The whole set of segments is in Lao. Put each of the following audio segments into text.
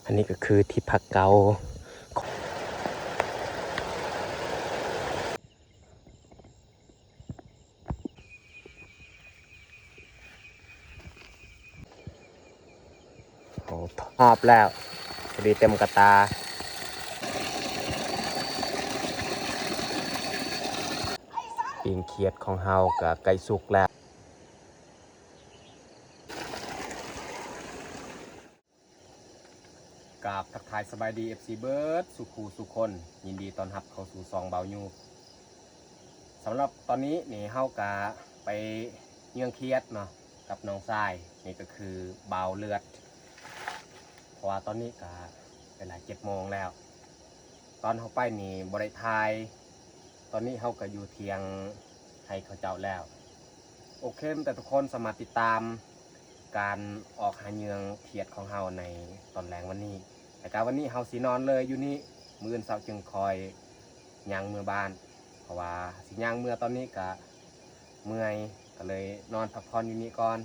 ອັນນີ້ກໍຄືທີ່ພັກເກົ່າ. ໂອ້ ຮອບແລ້ວ ພໍດີເຕັມກະຕາ. ປີ້ງຂຽດຂອງເຮົາກໍໃກ້ສຸກແລ້ວ. ກາບທັກທາຍສະບາຍດີ ເອັຟຊີ ເບິດສູ່ຄູ່ສູ່ຄົນ, ຍິນດີຕ້ອນຮັບເຂົ້າສູ່ຊ່ອງບ່າວຍູ. ສຳລັບຕອນນີ້ນີ້ ເຮົາກະໄປເຍືອງຂຽດເນາະ ກັບນ້ອງຊາຍ, ນີ້ກໍຄືບ່າວເລືອດ, ເພາະວ່າຕອນນີ້ກະເວລາເຈັດໂມງແລ້ວ. ຕອນເຮົາໄປນີ້ບໍ່ໄດ້ຖ່າຍ, ຕອນນີ້ເຮົາກໍຢູ່ຖຽງໄຮ່ເຂົາເຈົ້າແລ້ວ. ໂອເຄ, ແຕ່ທຸກຄົນສາມາດຕິດຕາມການອອກຫາເຍືອງຂຽດຂອງເຮົາໃນຕອນແລງວັນນີ້. ແລ້ວກະວັນນີ້ເຮົາຊິນອນເລີຍຢູ່ນີ້, ມື້ອື່ນເຊົ້າຈຶ່ງຄ່ອຍຍ່າງເມືອບ້ານ, ເພາະວ່າຊິຍ່າງເມືອຕອນນີ້ກະເມື່ອຍ, ກໍເລີຍນອນພັກຜ່ອນຢູ່ນີ້ກ່ອນ,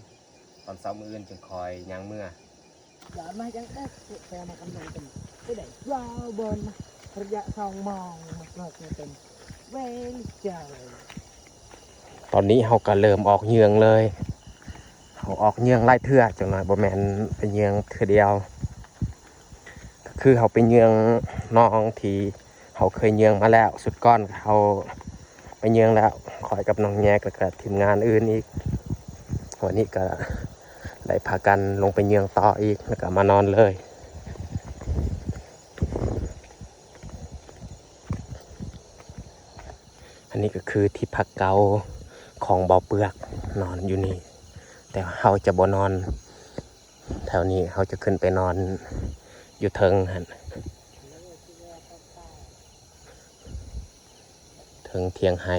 ຕອນເຊົ້າມື້ອື່ນຈຶ່ງຄ່ອຍຍ່າງເມືອ. ຢ່າມາຈັ່ງເດ້ ແຊມາກຳລັງເປັນ ໄປໄດ້ ຢາວເບິ່ນມາ ໄລຍະສອງໂມງ ມາເກີດເປັນເວລາ. ຕອນນີ້ເຮົາກໍເລີ່ມອອກເຍືອງເລີຍ. ເຮົາອອກເຍືອງຫຼາຍເທື່ອ ຈັກໜ້ອຍ ບໍ່ແມ່ນໄປເຍືອງເທື່ອດຽວ. ກໍຄືເຮົາໄປເຍືອງໜອງທີ່ ເຮົາເຄີຍເຍືອງມາແລ້ວ, ຊຸດກ່ອນເຮົາໄປເຍືອງແລ້ວ, ຂ້ອຍກັບນ້ອງແຍກ ແລ້ວກະທີມງານອື່ນອີກ. ວັນນີ້ກະໄດ້ພາກັນລົງໄປເຍືອງຕໍ່ອີກ ແລ້ວກະມານອນເລີຍ. ອັນນີ້ກໍຄືທີ່ພັກເກົ່າຂອງບ່າວເປືອກ, ນອນຢູ່ນີ້, ແຕ່ເຮົາຈະບໍ່ນອນ ແຖວນີ້ ເຮົາຈະຂຶ້ນໄປນອນຢູ່ເທິງຫັ້ນ ເທິງຖຽງໄຮ່.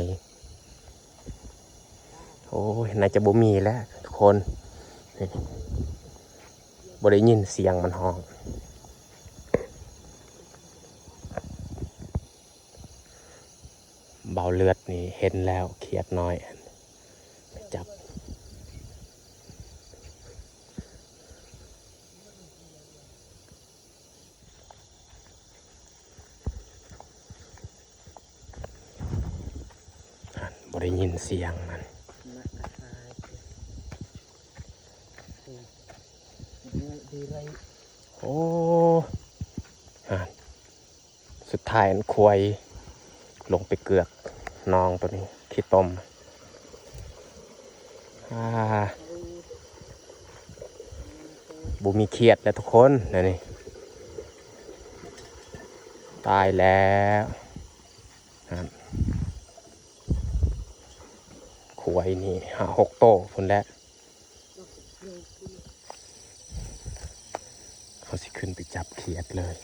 ໂອ້ຍ ໜ້າຈະບໍ່ມີແຫຼະທຸກຄົນ, ນີ້ ບໍ່ໄດ້ຍິນສຽງມັນຮ້ອງ. ບ່າວເລືອດນີ້ເຫັນແລ້ວ ຂຽດນ້ອຍ ໄປຈັບ. ຫັ້ນ ບໍ່ໄດ້ຍິນສຽງມັນ. ໂອ້ ຫັ້ນ ສຸດທ້າຍ ອັນ ຄວາຍລົງໄປເກືອກໜອງໂຕນີ້ ຂີ້ຕົມ. ອ່າ ບໍ່ມີຂຽດແລ້ວທຸກຄົນ ແນວນີ້ ຕາຍແລ້ວ. ຫັ້ນ ຄວາຍນີ້ຫ້າຫົກໂຕພຸ້ນແຫຼະ. ເຮົາຊິຂຶ້ນໄປຈັບຂຽດເລີຍ.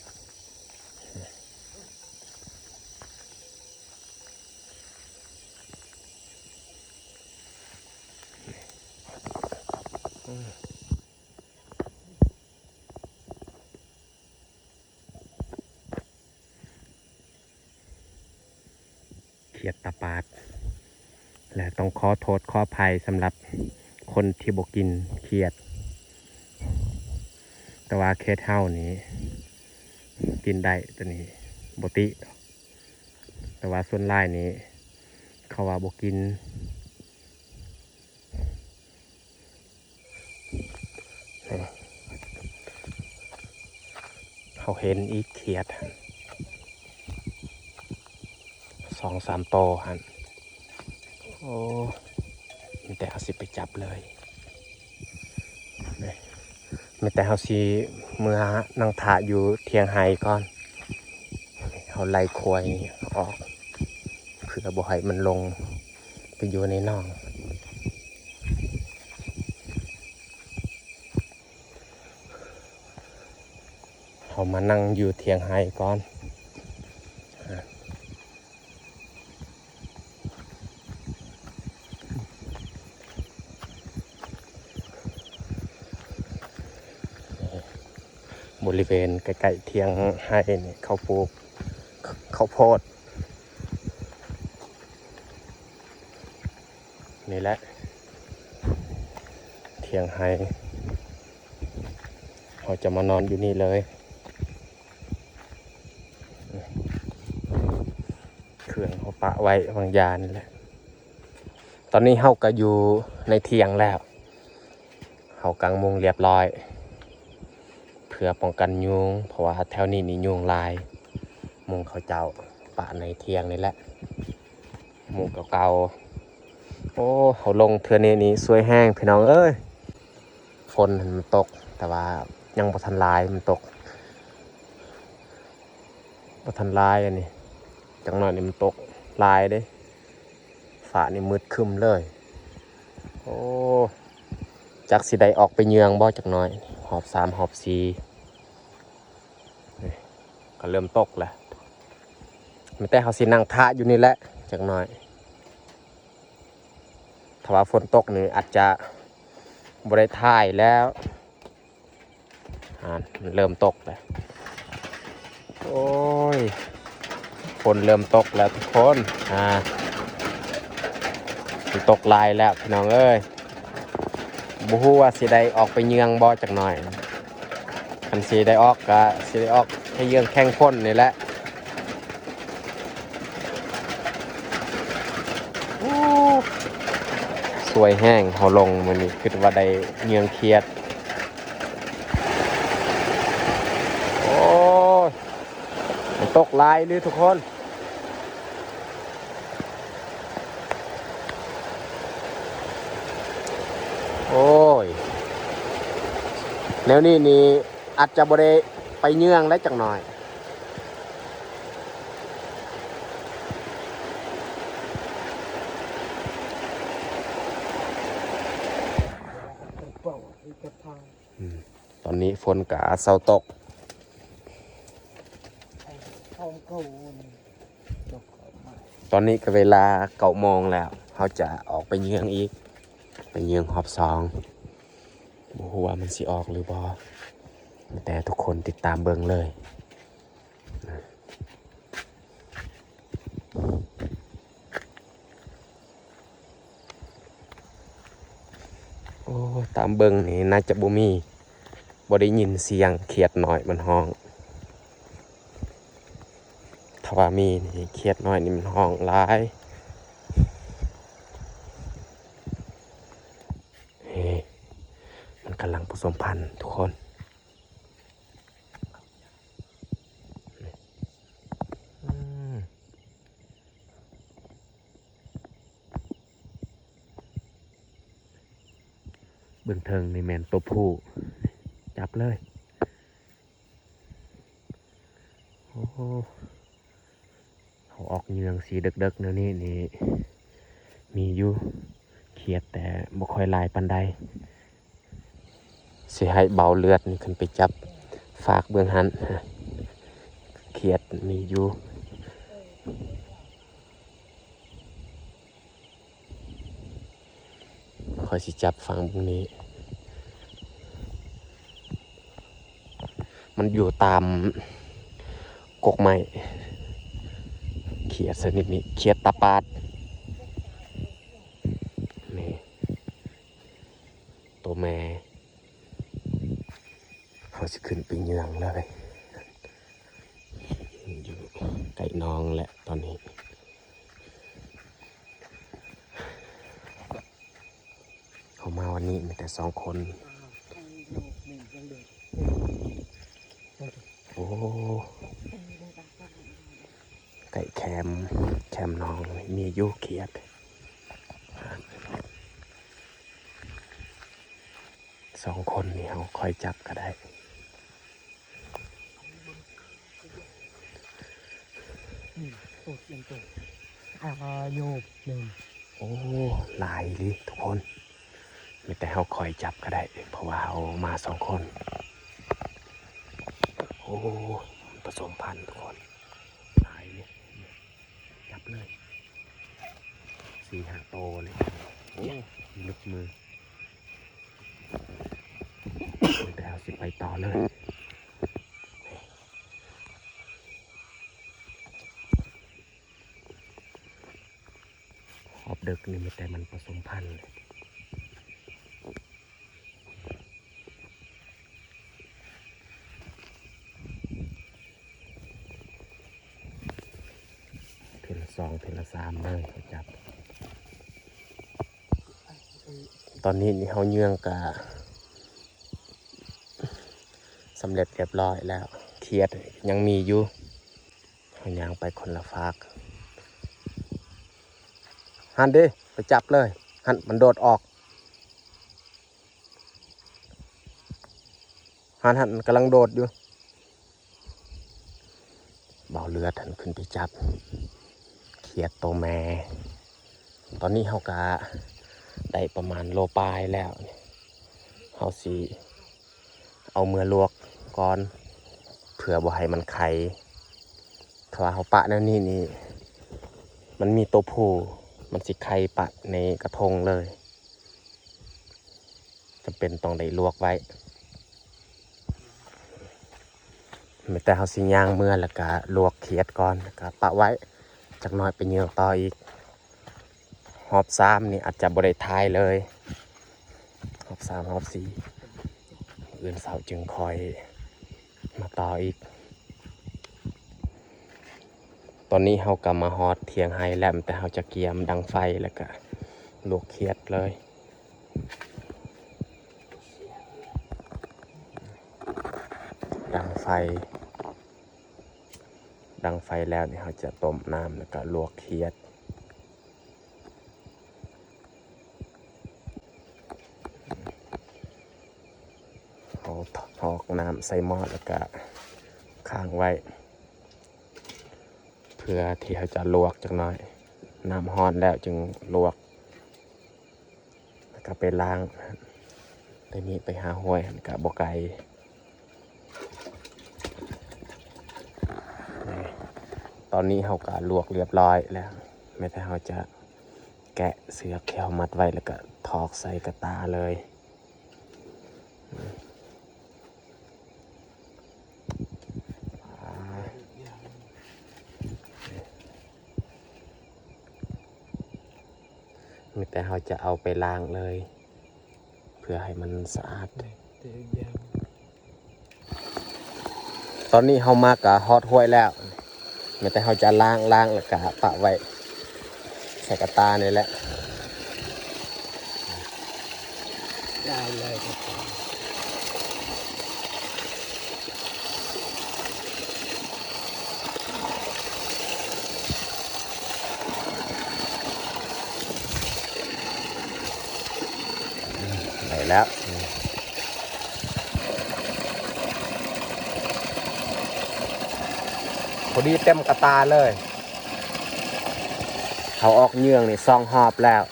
ຂຽດຕາປາດ ແລະ ຕ້ອງຂໍໂທດຂໍອະໄພສຳລັບຄົນທີ່ບໍ່ກິນຂຽດ, ແຕ່ວ່າເຂດເຮົານີ້ກິນໄດ້ ໂຕນີ້ບໍ່ຕິດອກ, ແຕ່ວ່າສ່ວນຫຼາຍນີ້ເຂົາວ່າບໍ່ກິນ. ເຮົາເຫັນອີກຂຽດຫັ້ນ ສອງສາມໂຕຫັ້ນ. ໂອ້ ມີແຕ່ເຮົາຊິໄປຈັບເລີຍ, ມີແຕ່ເຮົາຊິເມືອນັ່ງຖ້າຢູ່ຖຽງໄຮ່ກ່ອນ. ເຮົາໄລ່ຄວາຍອອກ ເພື່ອບໍ່ໃຫ້ມັນລົງໄປຢູ່ໃນໜອງ. ເຮົາມານັ່ງຢູ່ຖຽງໄຮ່ກ່ອນ. ບໍລິເວນໃກ້ໆຖຽງໄຮ່ນີ້ ເຂົາປູກເຂົ້າໂພດ. ນີ້ແຫຼະຖຽງໄຮ່, ເຮົາຈະມານອນຢູ່ນີ້ເລີຍ. ເຮົາປະໄວ້ວາງຢານີ້ແຫຼະ. ຕອນນີ້ເຮົາກໍຢູ່ໃນຖຽງແລ້ວ ເຮົາກາງມຸງລຽບຮ້ອຍ ເພື່ອປ້ອງກັນຍຸງ ເພາະວ່າແຖວນີ້ນີ້ຍຸງຫຼາຍ. ມຸງເຂົາເຈົ້າປະໃນຖຽງນີ້ແຫຼະ ມຸງເກົ່າໆ. ໂອ້ ເຮົາລົງເທື່ອນີ້ນີ້ສວຍແຮງພີ່ນ້ອງເອີຍ. ຝົນຫັ້ນມັນຕົກ ແຕ່ວ່າຍັງບໍ່ທັນຫຼາຍ ມັນຕົກບໍ່ທັນຫຼາຍ. ອັນນີ້ຈັກໜ້ອຍນີ້ມັນຕົກຫຼາຍເດ້ ຟ້ານີ້ມືດຄຶ້ມເລີຍ. ໂອ້ ຈັກຊິໄດ້ອອກໄປເຍືອງບໍ່ຈັກໜ້ອຍ ຮອບສາມຮອບສີ່. ນີ້ກໍເລີ່ມຕົກແລ້ວ ມີແຕ່ເຮົາຊິນັ່ງຖ້າຢູ່ນີ້ແຫຼະຈັກໜ້ອຍ. ຖ້າວ່າຝົນຕົກນີ້ອາດຈະບໍ່ໄດ້ຖ່າຍແລ້ວ. ອ່າ ມັນເລີ່ມຕົກແລ້ວ. ໂອ້ຍ ຝົນເລີ່ມຕົກແລ້ວທຸກຄົນ. ອ່າ ມັນຕົກຫຼາຍແລ້ວພີ່ນ້ອງເອີຍ. ບໍ່ຮູ້ວ່າຊິໄດ້ອອກໄປເຍືອງບໍ່ຈັກໜ້ອຍ. ຄັນຊິໄດ້ອອກກະຊິໄດ້ອອກໄປເຍືອງແຂ່ງຝົນນີ້ແຫຼະ. ໂອ້ ສວຍແຮງ ເຮົາລົງມື້ນີ້ຄິດວ່າໄດ້ເຍືອງຂຽດ. ໂອ້ຍ ມັນຕົກຫຼາຍອີ່ຫຼີທຸກຄົນ. ໂອ້ຍ ແນວນີ້ນີ້ອາດຈະບໍ່ໄດ້ໄປເຍືອງໄດ້ຈັກໜ້ອຍ. ອືມ ຕອນນີ້ຝົນກະເຊົາຕົກ. ຕອນນີ້ກໍເວລາເກົ້າໂມງແລ້ວ ເຮົາຈະອອກໄປເຍືອງອີກ ໄປເຍືອງຮອບສອງ. ບໍ່ຮູ້ວ່າມັນຊິອອກຫຼືບໍ່ ມີແຕ່ທຸກຄົນຕິດຕາມເບິ່ງເລີຍ. ໂອ້ ຕາມເບິ່ງນີ້ໜ້າຈະບໍ່ມີ ບໍ່ໄດ້ຍິນສຽງຂຽດນ້ອຍມັນຮ້ອງ. ຖ້າວ່າມີນີ້ຂຽດນ້ອຍນີ້ມັນຮ້ອງຫຼາຍ. ເອີ ມັນກຳລັງປະສົມພັນທຸກຄົນ. ອືມ ເບິ່ງເທິງນີ້ແມ່ນຕົວຜູ້ ຈັບເລີຍ. ໂອ້ ເຮົາອອກເຍືອງຊິເດິກໆແນວນີ້ນີ້ ມີຢູ່ຂຽດ ແຕ່ບໍ່ຄ່ອຍຫຼາຍປານໃດ. ຊິໃຫ້ເບົາເລືອດນີ້ຂຶ້ນໄປຈັບຟາກເບື້ອງຫັ້ນ ຂຽດມີຢູ່. ຂ້ອຍຊິຈັບຝັ່ງເບິ່ງນີ້ ມັນຢູ່ຕາມກົກໄມ້ ຂຽດຊະນິດນີ້ ຂຽດຕາປາດ ນີ້ ໂຕແມ່. ເຮົາຊິຂຶ້ນໄປເຍືອງເລີຍ ຢູ່ໃກ້ໜອງແຫຼະຕອນນີ້. ເຮົາມາວັນນີ້ມີແຕ່ສອງຄົນ. ໂອ້ ໃກ້ແຄມ ແຄມໜອງມີຢູ່ຂຽດ. ສອງຄົນນີ້ເຮົາຄ່ອຍຈັບກໍໄດ້. ອືມ ໂອ້ ສຽງໂຕ ອາໂຍ ໜຶ່ງ. ໂອ້ ຫຼາຍອີ່ຫຼີທຸກຄົນ ມີແຕ່ເຮົາຄ່ອຍຈັບກໍໄດ້ ເພາະວ່າເຮົາມາສອງຄົນ. ໂອ້ ປະສົມພັນທຸກຄົນ ຫຼາຍເລີຍ. ຈັບເລີຍ ສີ່ຫ້າໂຕເລີຍ. ໂອ້ ລຶກມື ແຕ່ເຮົາຊິໄປຕໍ່ເລີຍ. ຮອບເດິກນີ້ມີແຕ່ມັນປະສົມພັນເລີຍ. ເທື່ອລະ ສອງເທື່ອລະສາມເລີຍ ຈັບ. ຕອນນີ້ນີ້ເຮົາເຍືອງກະສຳເລັດຮຽບຮ້ອຍແລ້ວ ຂຽດຍັງມີຢູ່. ເຮົາຍ່າງໄປຄົນລະຟາກ. ຫັ້ນເດ້ ໄປຈັບເລີຍ. ຫັ້ນ ມັນໂດດອອກ. ຫັ້ນ ຫັ້ນ ກຳລັງໂດດຢູ່. ເບົາເລືອດຫັ້ນຂຶ້ນໄປຈັບຂຽດໂຕແມ່. ຕອນນີ້ເຮົາກະໄດ້ປະມານໂລປາຍແລ້ວ. ເຮົາຊິເອົາເມືອລວກກ່ອນ ເພື່ອບໍ່ໃຫ້ມັນໄຂ່. ຖ້າວ່າເຮົາປະແນວນີ້ນີ້ ມັນມີໂຕຜູ້ ມັນຊິໄຂ່ປະໃນກະທົງເລີຍ. ຈຳເປັນຕ້ອງໄດ້ລວກໄວ້. ແມ່ນແຕ່ເຮົາຊິຍ່າງເມືອ ແລ້ວກະລວກຂຽດກ່ອນ ແລ້ວກະປະໄວ້ ຈັກໜ້ອຍໄປເຍືອງຕໍ່ອີກ. ຮອບສາມນີ້ອາດຈະບໍ່ໄດ້ຖ່າຍເລີຍ ຮອບສາມ ຮອບສີ່ ມື້ອື່ນເຊົ້າຈຶ່ງຄ່ອຍມາຕໍ່ອີກ. ຕອນນີ້ເຮົາກະມາຮອດຖຽງໄຮ່ແລ້ວ ແຕ່ເຮົາຈະກຽມດັງໄຟ ແລ້ວກະລວກຂຽດເລີຍ. ດັງໄຟ ດັງໄຟແລ້ວນີ້ ເຮົາຈະຕົ້ມນ້ຳ ແລ້ວກະລວກຂຽດ. ເຮົາຖອກນ້ຳໃສ່ໝໍ້ ແລ້ວກະຄ້າງໄວ້ ເພື່ອທີ່ເຮົາຈະລວກຈັກໜ້ອຍ. ນ້ຳຮ້ອນແລ້ວຈຶ່ງລວກ ແລ້ວກະໄປລ້າງ. ແຕ່ນີ້ໄປຫາຫ້ວຍຫັ້ນກະບໍ່ໄກ. ນີ້ ຕອນນີ້ເຮົາກະລວກລຽບຮ້ອຍແລ້ວ ແມ່ນແຕ່ເຮົາຈະແກະເຊືອກທີ່ເຮົາມັດໄວ້ ແລ້ວກະຖອກໃສ່ກະຕ່າເລີຍ. ມີແຕ່ເຮົາຈະເອົາໄປລ້າງເລີຍ ເພື່ອໃຫ້ມັນສະອາດ. ຕອນນີ້ເຮົາມາກະຮອດຫ້ວຍແລ້ວ ມີແຕ່ເຮົາຈະລ້າງ ລ້າງແລ້ວກະປະໄວ້ໃສ່ກະຕ່ານີ້ແຫຼະ. ໄດ້ເລີຍ ໄດ້ແລ້ວ ພໍດີເຕັມກະຕ່າເລີຍ. ເຮົາອອກເຍືອງນີ້ສອງຮອບແລ້ວ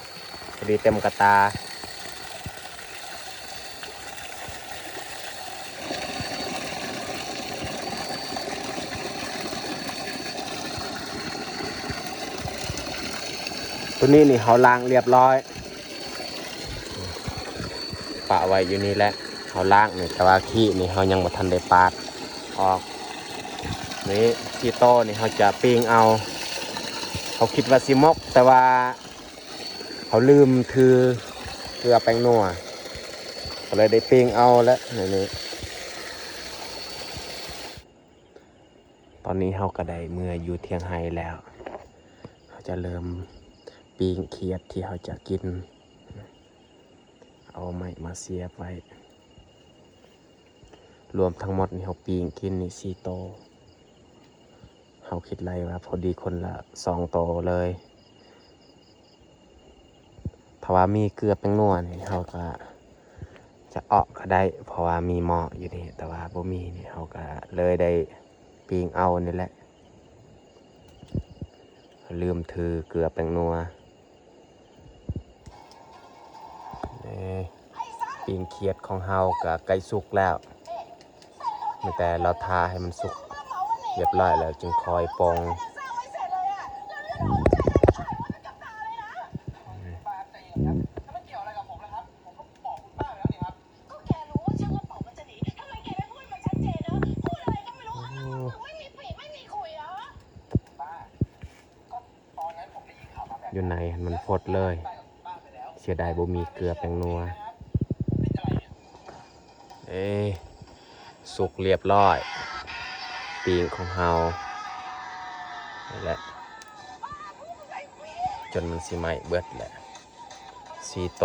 ພໍດີເຕັມກະຕ່າ. ໂຕນີ້ນີ້ເຮົາລ້າງລຽບຮ້ອຍ ປະໄວ້ຢູ່ນີ້ແຫຼະ. ເຮົາລ້າງນີ້ ແຕ່ວ່າຂີ້ນີ້ເຮົາຍັງບໍ່ທັນໄດ້ປາດອອກ. ນີ້ ສີ່ໂຕນີ້ເຮົາຈະປີ້ງເອົາ. ເຮົາຄິດວ່າຊິໝົກ ແຕ່ວ່າເຮົາລືມຖືເກືອແປ້ງນົວ ກໍເລີຍໄດ້ປີ້ງເອົາແຫຼະ. ນີ້ ນີ້ ຕອນນີ້ເຮົາກໍໄດ້ເມືອຢູ່ຖຽງໄຮ່ແລ້ວ. ເຮົາຈະເລີ່ມປີ້ງຂຽດທີ່ເຮົາຈະກິນ. ເອົາໄມ້ມາສຽບໄວ້. ລວມທັງໝົດນີ້ເຮົາປີ້ງກິນນີ້ສີ່ໂຕ. ເຮົາຄິດໄລ່ວ່າພໍດີຄົນລະສອງໂຕເລີຍ. ຖ້າວ່າມີເກືອແປ້ງນົວນີ້ ເຮົາກະຈະເອາະກະໄດ້ ເພາະວ່າມີໝໍ້ຢູ່ນີ້. ແຕ່ວ່າບໍ່ມີນີ້ ເຮົາກະເລີຍໄດ້ປີ້ງເອົານີ້ແຫຼະ. ລືມຖືເກືອແປ້ງນົວ. ນີ້ ປີ້ງຂຽດຂອງເຮົາກະໃກ້ສຸກແລ້ວ. ມີແຕ່ລໍຖ້າໃຫ້ມັນສຸກລຽບຮ້ອຍແລ້ວຈຶ່ງຄ່ອຍປົ່ງ. ຢູ່ໃນຫັ້ນມັນຟົດເລີຍ. ເສຍດາຍບໍ່ມີເກືອແປ້ງນົວ. ເອີ ສຸກລຽບຮ້ອຍ ປີ້ງຂອງເຮົານີ້ແຫຼະ. ຈົນມັນຊິໄໝ້ເບິດແຫຼະ ສີ່ໂຕ.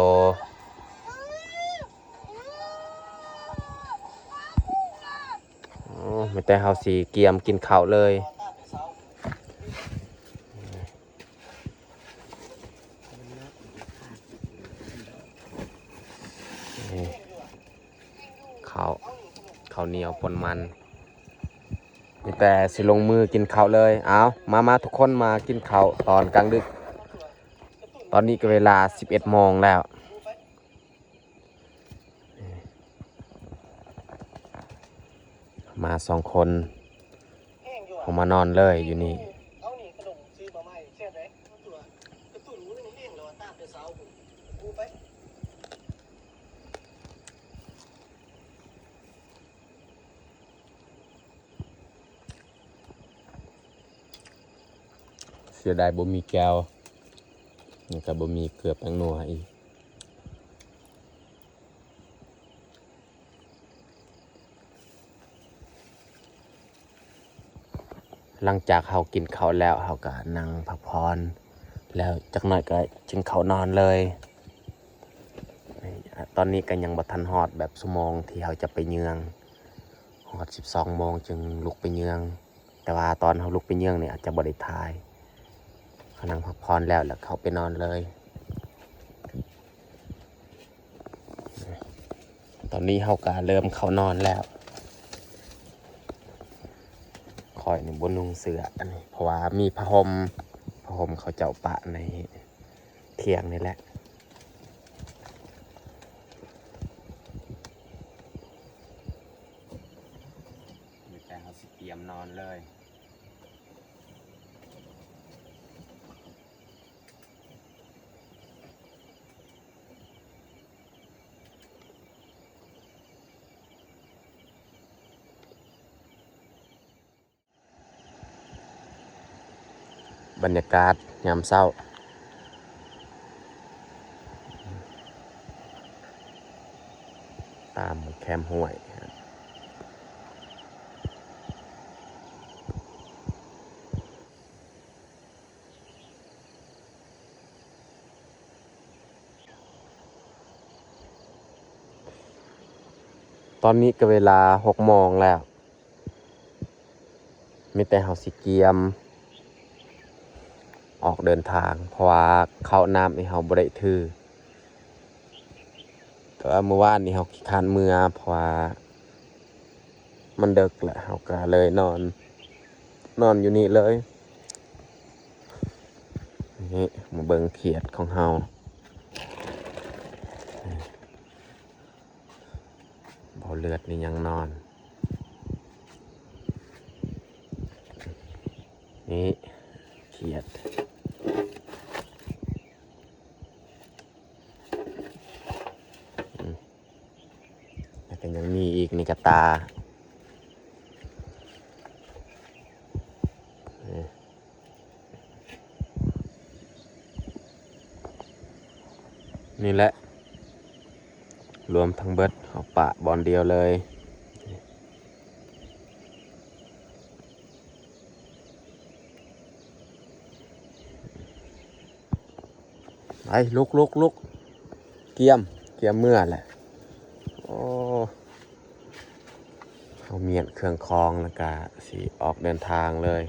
ໂອ້ ມີແຕ່ເຮົາຊິກຽມກິນເຂົ້າເລີຍ. ນີ້ ເຂົ້າ ເຂົ້າໜຽວປົ່ນມັນ ມີແຕ່ຊິລົງມືກິນເຂົ້າເລີຍ. ເອົາ ມາ ມາທຸກຄົນ ມາກິນເຂົ້າຕອນກາງດຶກ. ຕອນນີ້ກໍເວລາສິບເອັດໂມງແລ້ວ. ມາສອງຄົນ ເຮົາມານອນເລີຍຢູ່ນີ້. ເສຍດາຍບໍ່ມີແກ້ວ ແລ້ວກໍບໍ່ມີເກືອແປ້ງນົວອີກ. ຫຼັງຈາກເຮົາກິນເຂົ້າແລ້ວ ເຮົາກໍນັ່ງພັກຜ່ອນ ແລ້ວຈັກໜ້ອຍກໍຈຶ່ງເຂົ້ານອນເລີຍ. ຕອນນີ້ກໍຍັງບໍ່ທັນຮອດແບບຊົ່ວໂມງທີ່ເຮົາຈະໄປເຍືອງ ຮອດສິບສອງໂມງຈຶ່ງລຸກໄປເຍືອງ. ແຕ່ວ່າຕອນເຮົາລຸກໄປເຍືອງນີ້ອາດຈະບໍ່ໄດ້ຖ່າຍ. ເຮົານັ່ງພັກຜ່ອນແລ້ວ ແລ້ວເຂົ້າໄປນອນເລີຍ. ຕອນນີ້ເຮົາກໍເລີ່ມເຂົ້ານອນແລ້ວ. ຂ້ອຍນີ້ບໍ່ນຸ່ງເສື້ອອັນນີ້ ເພາະວ່າມີຜ້າຫົ່ມ ຜ້າຫົ່ມເຂົາເຈົ້າປະໃນ ທ່ຽງນີ້ແຫຼະ ມີແຕ່ເຮົາຊິກຽມນອນເລີຍ. ບັນຍາກາດຍາມເຊົ້າ ຕາມແຄມຫ້ວຍ. ຕອນນີ້ກໍເວລາຫົກໂມງແລ້ວ ມີແຕ່ເຮົາຊິກຽມອອກເດີນທາງ ເພາະວ່າເຂົ້ານ້ຳນີ້ເຮົາບໍ່ໄດ້ຖື. ແຕ່ວ່າມື້ວານນີ້ເຮົາຂີ້ຄ້ານເມືອ ເພາະວ່າມັນເດິກແລ້ວ ເຮົາກໍເລີຍນອນ ນອນຢູ່ນີ້ເລີຍ. ນີ້ ມາເບິ່ງຂຽດຂອງເຮົາ. ບໍ່ເລືອດນີ້ຍັງນອນ ນີ້ຂຽດ ແລ້ວກໍຍັງມີອີກ ນີ້ກະຕ່າ. ນີ້ແຫຼະ ລວມທັງເບິດເອົາປະບ່ອນດຽວເລີຍ. ໄປ ລຸກ ລຸກ ລຸກ ກຽມ ກຽມເມືອແຫຼະ. ໂອ້ ເຮົາມ້ຽນເຄື່ອງຂອງແລ້ວກະຊິອອກເດີນທາງເລີຍ.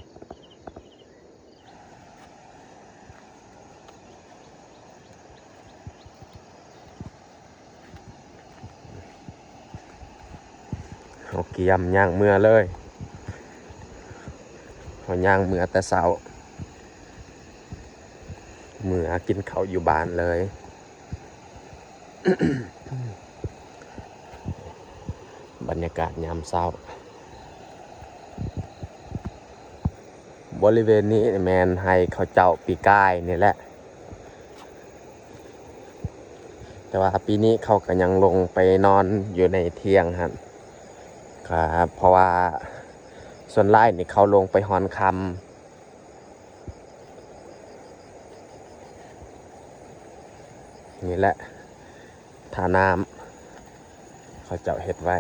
ເຮົາກຽມຍ່າງເມືອເລີຍ ເຮົາຍ່າງເມືອແຕ່ເຊົ້າ ເມືອກິນເຂົ້າຢູ່ບ້ານເລີຍ. ບັນຍາກາດຍາມເຊົ້າ ບໍລິເວນນີ້ແມ່ນໄຮ່ເຂົາເຈົ້າປີກາຍນີ້ແຫຼະ ແຕ່ວ່າປີນີ້ເຂົາກໍຍັງລົງໄປນອນຢູ່ໃນທ່ຽງຫັ້ນ ກໍເພາະວ່າສ່ວນຫຼາຍນີ້ເຂົາລົງໄປຮອນຄ່ຳ. ນີ້ແຫຼະ ທ່ານ້ຳ ເຂົາເຈົ້າເຮັດໄວ້